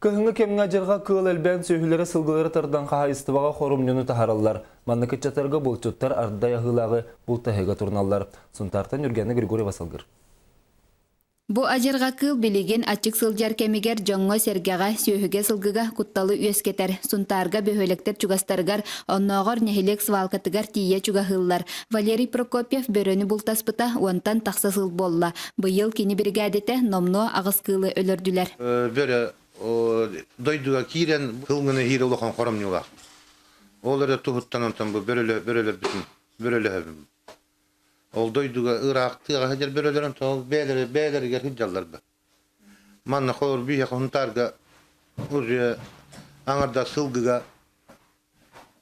Кыһыҥҥы кэмҥэ адьырҕа кыыл элбээн сүөһүлэри сылгылары тардан хаһаайыстыбаҕа хорумньуну таһараллар. Манна кыччатарга булчуттар ардай аһыылааҕы бултаһыыга туруналлар. Сунтаартан Юргена Григорьева салгыр. Бу адьырҕа кыыл билигин аччык сылдьар кэмигэр дьоҥҥо-сэргэҕэ, сүөһүгэ-сылгыга кутталы үөскэтэр. Сунтаарга бөһүөлэктэр чугастарыгар, оннооҕор нэһилиэк свалкатыгар тиийэ чугаһыыллар. Валерий Прокопьев бөрөнү бултаспыта уонтан тахса сыл буолла. Быйыл кини биригээдэтэ номнуо аҕыс кыылы өлөрдүлэр. Бөрө дойдуга киирэн кылгыны иһиир улахан хоромньулаах. Ол эрэ туһуттан онтон бу бөрөлөрбүтүн бөрөлөһөбүн. Ол дойдуга ыраах тыаҕа сылдьар бөрөлөрүн тоҕо бэйэлэрэ бэйэлэригэр сылдьаллар да. Манна холобур биһиэхэ Сунтаарга уже аҥардас сылгыга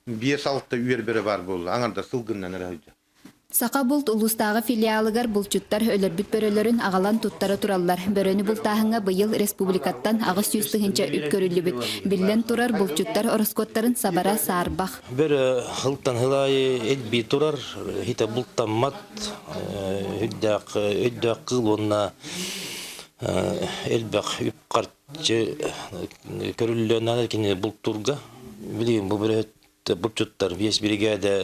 5-6 үөр бөрө баар буолла. Аҥардас сылгыннан эрэ сылдьар. Саха булт улуустааҕы филиалыгар булчуттар өлөрбүт бөрөлөрүн аҕалан туттара тураллар. Бөрөнү бултааһыҥҥа быйыл республикаттан 800 тыһыынча үп көрүллүбүт. Биллэн турар, булчуттар ороскуоттарын сабара саарбах. Бөрө сылтан сыл аайы элбии турар, хитэ бултаммат, өйдөөх, өйдөөх кыыл уонна элбэх үп-харчы көрүллүөн кини бултуурга. Билигин бу бөрөһүт булчуттар биэс биригээдэ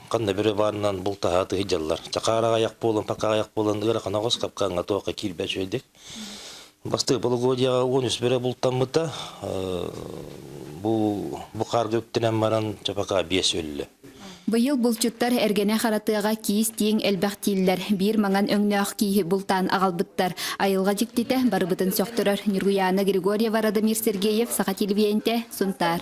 ханна бөрө баарынан бултаһааты сылдьаллар. Чакаара аҕыйах буолан, пока аҕыйах буолан ыарахан оҕус капкаҥҥа туохха киирбэт үчүгэйдик. Бастакы полугодияҕа 13 бөрө бултаммыта. Бу бу хаарга үктэнэн баран чапака биэс өллө. Быйыл булчуттар эргэнэ харатыаҕа киис тииҥ элбэх дииллэр. Биир маҥан өҥнөөх кииһи бултаан аҕалбыттар. Айылҕа дьиктитэ барыбытын сөхтөрөр. Ньургуйаана Григорьева, Радомир Сергеев, Саха телевидениетэ, Сунтаар.